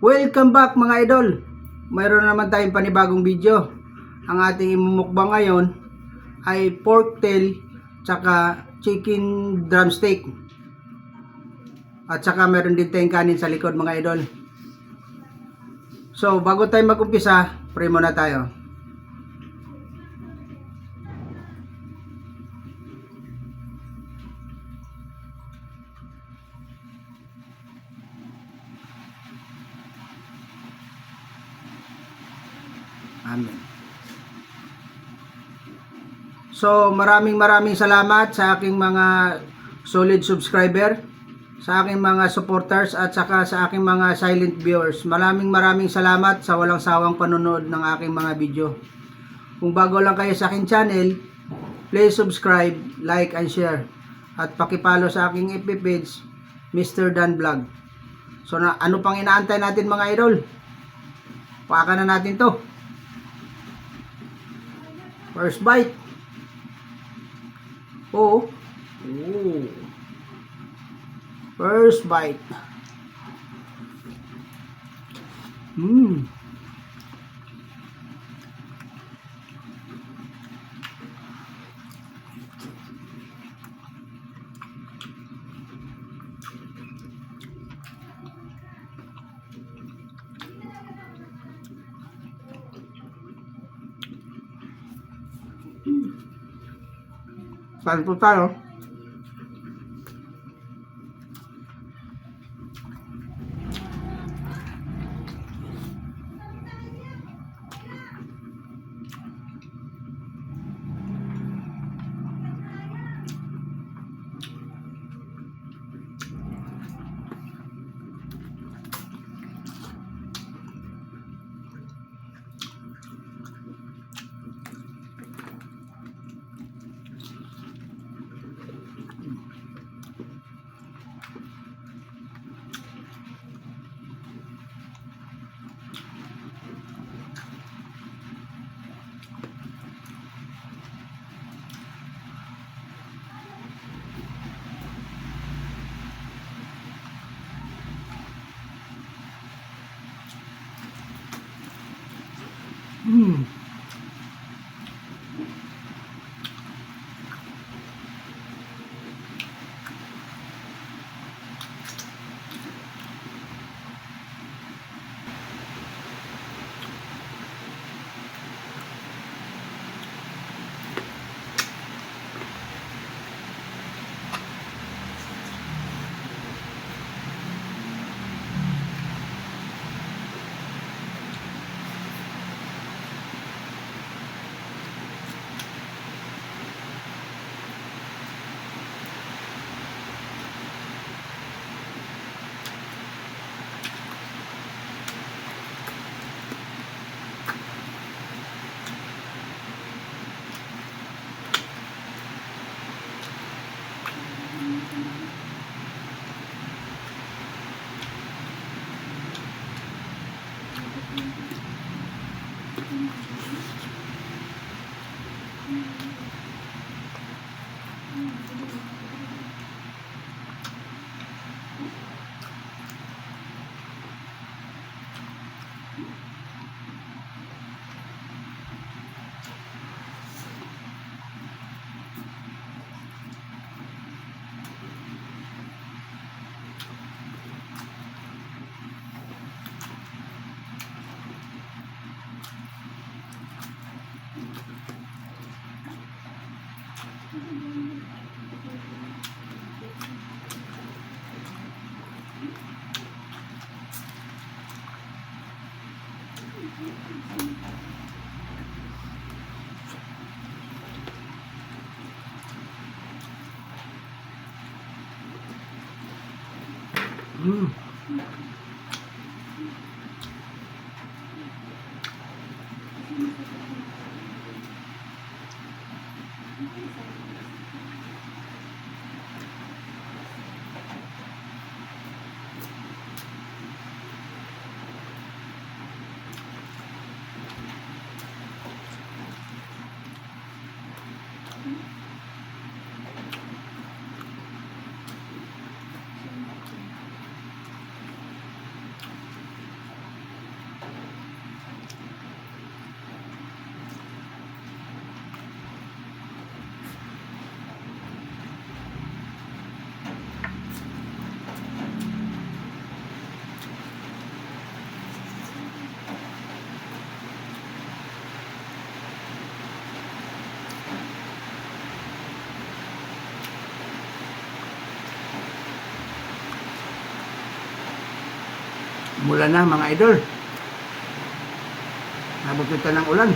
Welcome back, mga idol! Mayroon na naman tayong panibagong video. Ang ating imumukbang ngayon ay pork tail tsaka chicken drumstick. At saka meron din tayong kanin sa likod, mga idol. So bago tayo mag-umpisa, pray muna tayo. Amen. So maraming maraming salamat sa aking mga solid subscriber, sa aking mga supporters at saka sa aking mga silent viewers. Maraming maraming salamat sa walang sawang panonood ng aking mga video. Kung bago lang kayo sa aking channel, please subscribe, like and share. At paki-follow sa aking FB page, Mr. Dan Vlog. So na, ano pang inaantay natin, mga idol? Pakan na natin to. First bite. Oo. Oo. First bite. Saan po tayo? Mula na, mga idol. Nabot kita ng ulan.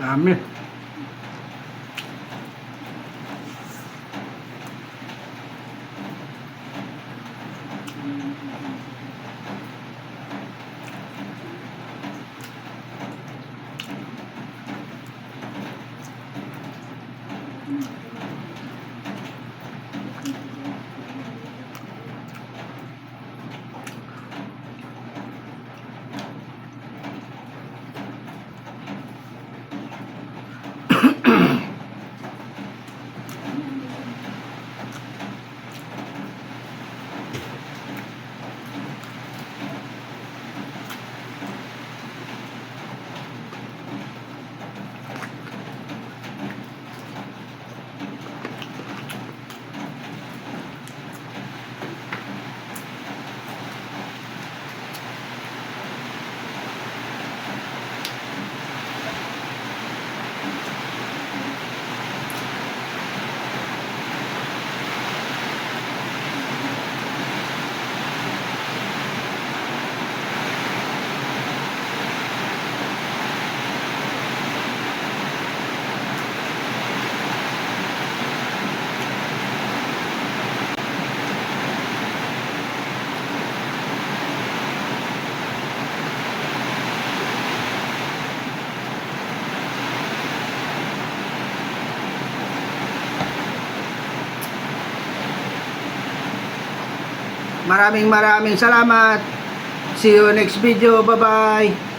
Dami. Maraming maraming salamat. See you next video. Bye-bye.